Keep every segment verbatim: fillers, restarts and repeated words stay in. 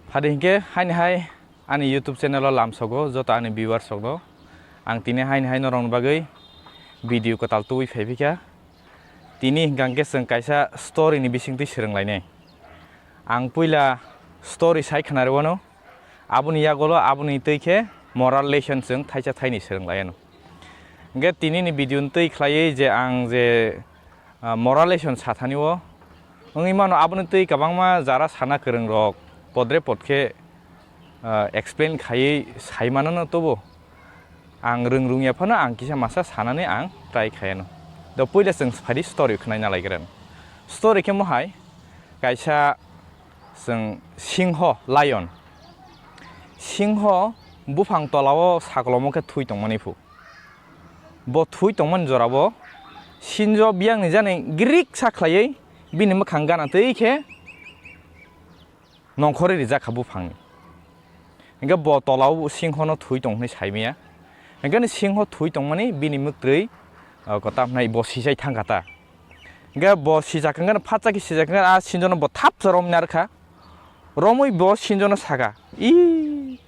Phadi hinkhe haini hai ani YouTube channel o lamsogo joto ani viewers rokno. Ang tini haini hai norokni bagwi video kwtal tubui phaiphikha. Tini hinkha hinkhe chwng kaisa story ni bisingtwi swrwnglainai. Ang puila story sai khwnarwano, aboni yagulo aboni twi khe moral lesson chwng thaisa thaini swrwnglaiyano. Hinkhe tini ni video ni twi khlaiwi je ang je ah, moral lesson sathani o wngwi mano, aboni twi kwbangma jara sana kwrwng rok podre pod khe, ah, explain khaiwi sai manano, tobo ang rwng rwngya phano ang kisa masa sanani ang try khaiano. Do puila chwng phadi story khwnai nalaigrano. Story khe mohai kaisa chwng singho, lion, singho buphang tolao saklomo khe thui tongmani phu. Bo thui tongmani jorabo sinjo biyangni jani girik sa khlaiwi bini mwkhang gana twi khe nongkhorwi rijak kha buphangni. Hinkhe bo tolao singhono thui tong hwnwi saimaya. Hinkhe singho thui tongmani bini mwktwi, o, kwtam hnai bo sijai thangkha ta. Hinkhe bo sijak wngkhe phatsa khe sijak wngkhe a sinjono bo thapsa romwi narwkha. Romwi bo sinjono saka, "I,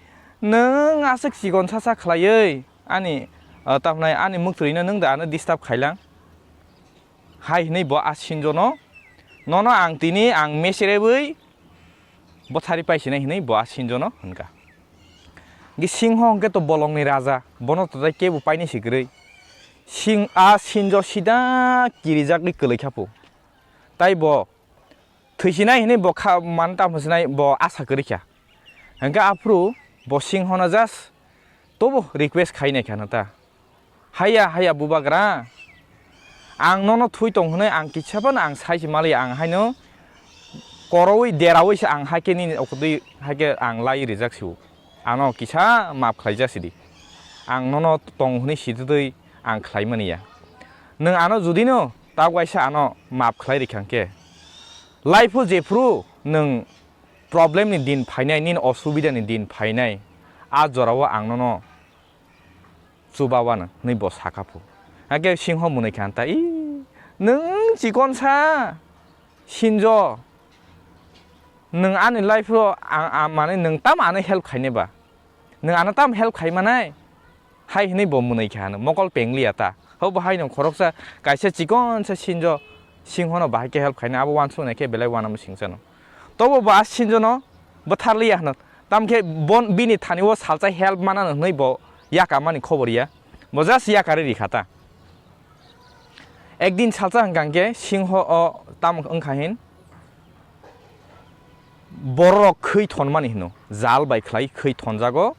nwng aswk chikon sasa khlaiwi ani, ah, tamhnai ani mwktwino nwng da ano disturb khailang?" Hai hwnwi bo a sinjono, "Nono ang tini ang meserebwi bwthari paisinai," hwnwi bo a sinjono hwnkha. Hinkhe singho hinkhe to bolongni raja, bono to tei kebo painai se kwrwi. Sing, a sinjo sida kirijagwi kwlwikha phu. Tai bo thwisinai hwnwi bo kha, man tamo sinai bo asa kwrwi kha. Hinkhe aphuru bo singhono just tobo request khai nai kha no ta, "Haya, haya, bubagra, ang nono thui tong hwnwi ang kisa phano ang sai se maliya, ang haino koroui deraui se ang haikhe nini okotwi haikhe ang lai rijak si-o. Ano kisa maaf khlaijak sidi. Ang nono tong hwnwi sitwtwi ang khlai mani ya. Nwng ano judino ta waisa ano maaf khlai rikha hinkhe, life-o jephuru nwng problem ni din phainai, nini osubida ni din phainai, a jorao ang nono chuba wano," hwnwi bo sakha phu. Hakhe singho mwnwi kha ta, "I, nwng chikon sa, sinjo, nwng ani life-o ang, ang, mane nwng tamo ano help khainai ba? Nwng ano tamo help khai manai?" Hai hwnwi bo mwnwi kha hano, mokol pengliya ta. Ho bo haino khoroksa kaisa chikon sa sinjo, singhono bahai khe help khainai, abo uansuknai khe belai uanamo singchano. Tobo bo a sinjono bwtharliya hano, tamkhe bon bini thani o salsa help manano hwnwi bo yakamani khobor ya. Bo just yakarwi rikha ta. Ekdin salsa hwnkha hwnkhe singho o tamo wngkha hin, borok khwi thonmani hino, jal bai khlai khwi thonjago,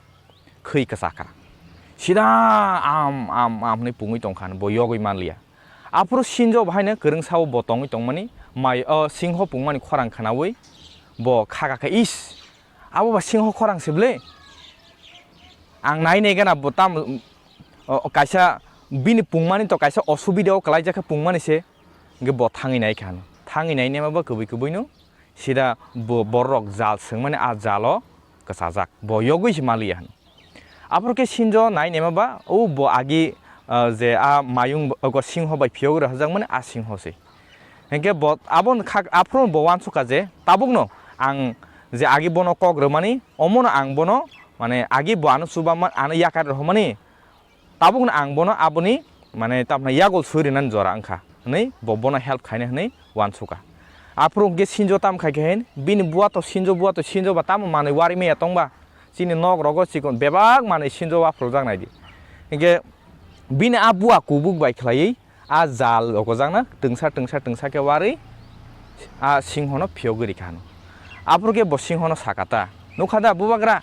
khwi kwchakha. Sida am, am, am hwnwi pungwi tongkha, bo yogwi manliya. Aphuru sinjo bahaino kwrwngsa o bo tongwi tongmani, mai, o singho pungmani khorang khwnaui bo kha kakha, "Is, abo ba singho khorang se bwle? Ang nai nai gana bo tam, o, kaisa bini pungmani to kaisa osubida o kwlaijak khe pungmani se." Hinkhe bo thangwi nai kha hano. Thangwi nai naima bo kwbwi kwbwino sida bo borok jal swngmani a jalo kwchajak. Bo yogwi se maliya hano. Aphuru khe sinjo nai naima ba, o bo agi, ah, je a mayung bo, ogo singho bai phiyogwi rwjakmani a singho se. Hinkhe bo abo kha, aphuru bo uansukha je tabukno ang je agi bono kok rwmani, omono ang bono, mane, agi bo ano chuba ma-, ano yakar rwmani, tabukno ang bono aboni, mane, tamni yagul sui rinani jora wngkha hwnwi bo bono help khainai hwnwi uansukha. Aphuru hinkhe sinjo tam khai khe hin, bini bua to sinjo, bua to sinjo ba tamo manwi uari maya tongba, chini nok rogo chikon bebak manwi sinjo uaphurjak naidi. Hinkhe bini a bua kubuk bai khlaiwi a jal rogojakna twngsa, twngsa, twngsa khe uarwi a singhono phiyogwi rikha hano. Aphuru khe bo singhono sakha ta, "Nukha da, bubagra?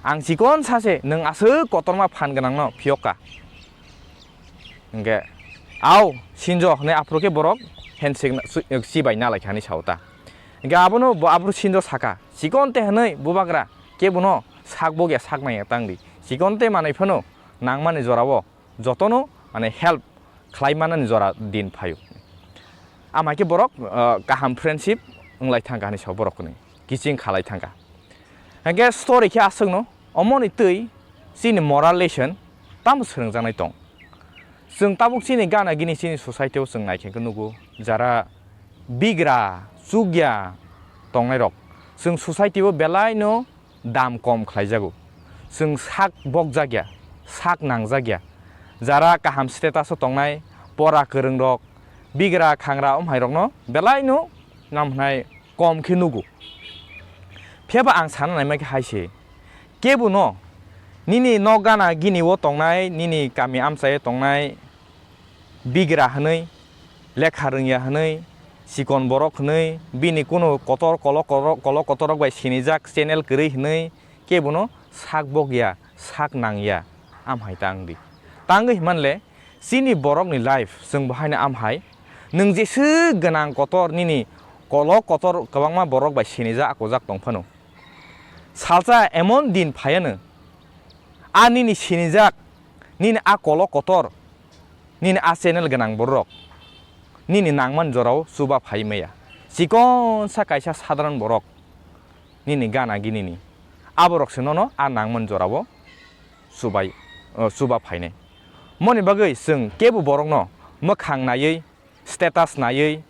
Ang chikon sa se, nwng aswk kotorma phan gwnangno phiyok kha." Hinkhe, "Au, sinjo," hwnwi aphuru khe borok handshake na-, su-, chibai nalaikha hwnwi sao ta. Hinkhe abono bo aphuru sinjo sakha, "Chikon te hwnwi, bubagra, kebono sak bokya sak nangya tangdi. Chikon te manwi phano nangmani jorao jotono, mane, help khlai manani jora din phaio." Amai khe borok, ah, kaham friendship wnglai thangkha hwnwi sao borok hwnwi kiching khalai thangkha. Hinkhe story khe aswkno, omoni twi chini moral lesson tamo swrwngjaknai tong? Chwng tabuk chini gana gini chini society o chwng naikhe khe nugo, jara bigra, chukya tongnairok, Chwng society o belai no dam kom khlai jago. Chwng sak bok jak ya, sak nang jak ya. Jara kaham status o tongnai, pora kwrwng rok, bigra khangra omhai rok no belai no nam hwnai kom khe nugo. Phiya ba ang sana naima khe hai se, kebo no nini nok gana gini o tongnai, nini kami amchai o tongnai, bigra hwnwi, lekha rwngya hwnwi, chikon borok hwnwi, bini kunu kotor kolo koro-, kolo kotorok bai sinijak channel kwrwi hwnwi kebono sak bokya, sak nangya, amhai tang di. Tangwi hwnmanle chini borokni life chwng bo haino amhai, nwng jeswk gwnang kotor nini kolo kotor kwbangma borok bai sinijak akojak tong phano, salsa emon din phaiano a nini sinijak, nini a kolo kotor, nini a channel gwnang borok nini nangman jorao chuba phai maya. Chikon sa kaisa sadharon borok nini gana ginini, aborok se nono a nangman jorao chubai, o, chuba phainai. Moni bagwi chwng kebo borokno mwkhang naiwi, status naiwi,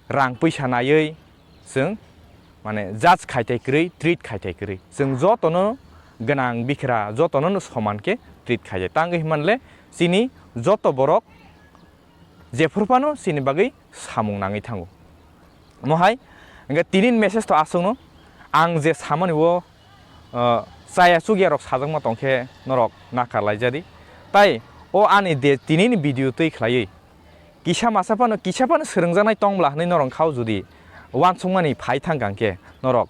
rang puisa naiwi chwng mane judge khai thai kwrwi, treat khai thai kwrwi. Chwng jotono gwnang bikhra, jotono no soman khe treat khai thai. Tangwi hwnmanle chini joto borok jephuru phano chini bagwi samung nangwi thango. Mohai hwnkhe tini ni message to aswkno, ang je samani o, uh, chaya chukya rok sajakma tongkhe norok nakar laijadi. Tai o ani de tini ni video twi khlaiwi kisa masa phano, kisa phano swrwngjaknai tongmla hwnwi norok khao jodi uansukmani phai thangkha hwnkhe norok,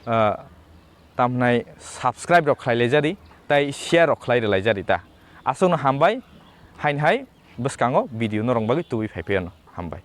uh, tamhnai subscribe rok khlai laijadi tai share rok khlai rwlaijadi ta. Aswkno hambai, hain hai bwskango video norok bagwi tubui phai phaiano. Hambai.